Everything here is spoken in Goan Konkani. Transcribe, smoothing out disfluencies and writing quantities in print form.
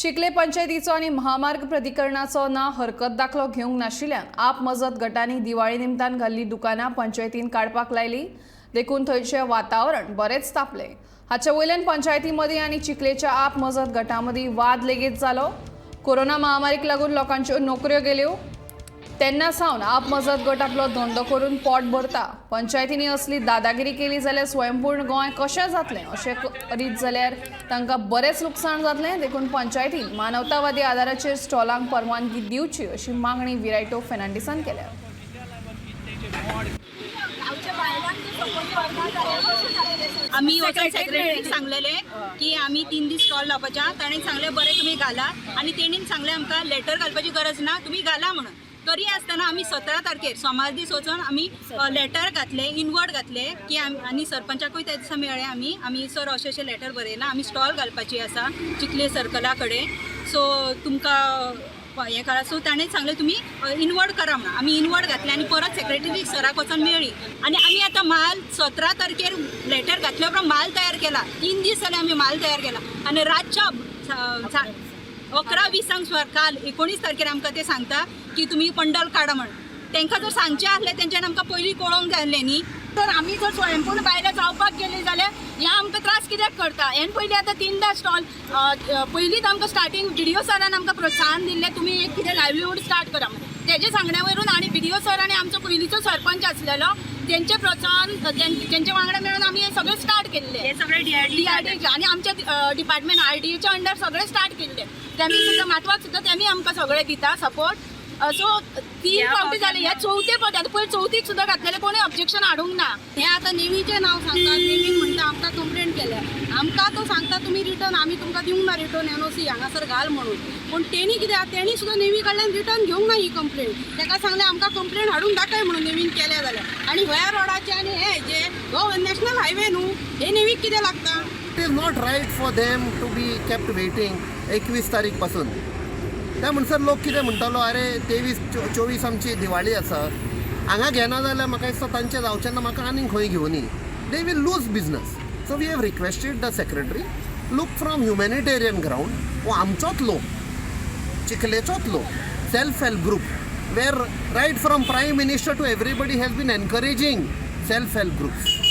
चिखले पंचायतीचो आनी महामार्ग प्राधिकरणाचो ना हरकत दाखलो घेवंक नाशिल्ल्यान आप मजत गटांनी दिवाळी निमतान घाल्ली दुकानां पंचायतीन काडपाक लायली. देखून थंयचें वातावरण बरेंच तापलें. हाचे वयल्यान पंचायती मदीं आनी चिखलेच्या आप मजत गटां मदीं वाद लेगीत जालो. कोरोना महामारीक लागून लोकांच्यो नोकऱ्यो गेल्यो तेन्ना सावन आप मजत गट आपलो धंदो करून पोट भरता. पंचायतींनी असली दादागिरी केली जाल्यार स्वयंपूर्ण गोंय कशें जातलें? अशें करीत जाल्यार तांकां बरेंच लुकसाण जातलें. देखून पंचायतीन मानवतावादी आदाराचेर स्टॉलांक परवानगी दिवची अशी मागणी विरायटो फेर्नांडीसान केल्या. आमी वचून सेक्रेटरीक सांगलेले की आमी 3 दीस स्टॉल लावपाचे. ताणें सांगलें, बरें, तुमी घाला. आनी तेणीन सांगलें, आमकां लेटर घालपाची गरज ना, तुमी घाला म्हणून. तरी आसतना आमी 17 तारखेर सोमार दीस वचून आमी लेटर घातले, इनवर्ड घातले की आनी सरपंचाकूय त्या दिसा मेळ्ळे आमी. आमी सर, अशें अशें लेटर बरयलां, आमी स्टॉल घालपाची आसा चिखले सर्कला कडेन, सो तुमकां हें करा. सो ताणें सांगलें, तुमी इनवर्ड करा म्हणून. आमी इनवर्ड घातलें आनी परत सेक्रेटरी सराक वचोन मेळ्ळी. आनी आमी आतां माल 17 तारखेर लेटर घातल्या उपरांत माल तयार केला. 3 दीस जाले आमी माल तयार केला आनी रातच्या 11:20 सुमार काल 19 तारखेर आमकां ते सांगता की तुमी पंडल काडा म्हण. तांकां जर सांगचें आसलें, तेंच्यान आमकां पयलीं कळोवंक जाय आसलें न्ही. तर आमी जर स्वयंपूर्ण बायलां जावपाक गेली जाल्यार ह्या आमकां त्रास कित्याक करता? हेन पयलीं आतां तिनदां स्टॉल. पयलींच आमकां स्टार्टींग बीडीओ सरान आमकां प्रोत्साहन दिल्लें, तुमी एक कितें लायवलीहूड स्टार्ट करा म्हणून. तेजे सांगण्या वयरून आनी बीडीओ सर आनी आमचो पयलींचो सरपंच आसलेलो, तेंचे प्रोत्साहन, तेंचे वांगडा मेळून आमी हें सगळें स्टार्ट केल्लें. हे सगळे डीआरडी. डीआरडी आनी आमच्या डिपार्टमेंट आरडीएच्या अंडर सगळें स्टार्ट केल्लें. तेमी सुद्दां, माटवाक सुद्दां तेमी आमकां सगळें दिता सपोर्ट. सो तीन ह्या फावटी जाले, ह्या चवथे फावटी. आतां पयर चवथीक सुद्दां घातलेले, कोणी ऑब्जेक्शन हाडूंक ना. हे आतां नेवीचें नांव सांगतात. नेवीन म्हणटा, आमकां कंप्लेन केल्या. आमकां तो सांगता, तुमी रिटर्न, आमी तुमकां दिवंक ना रिटर्न एनओसी, हांगासर घाल म्हणून. पूण तेणी कितें, तेणी सुद्दां नेवी कडल्यान रिटर्न घेवंक ना ही कंप्लेन. ताका सांगलें, आमकां कंप्लेन हाडून दाखय म्हणून नेवीन केल्या जाल्यार. आनी ह्या रोडाचे आनी हे जे हो नॅशनल हायवे न्हू, हे नेवीक कितें लागता? It is not right for them to be kept waiting 21 तारीख पासून. त्या म्हणसर लोक कितें म्हणटालो, अरे, 23 24 आमची दिवाळी आसा, हांगा घेना जाल्यार म्हाका दिसता तांचें जावचें ना, म्हाका आनीक खंय घेवनी. They will lose business. So we have requested the secretary, look from humanitarian ground. हो आमचोच लोक, चिखलेचोच लोक, self help group, where right from Prime Minister to everybody has been encouraging self help groups.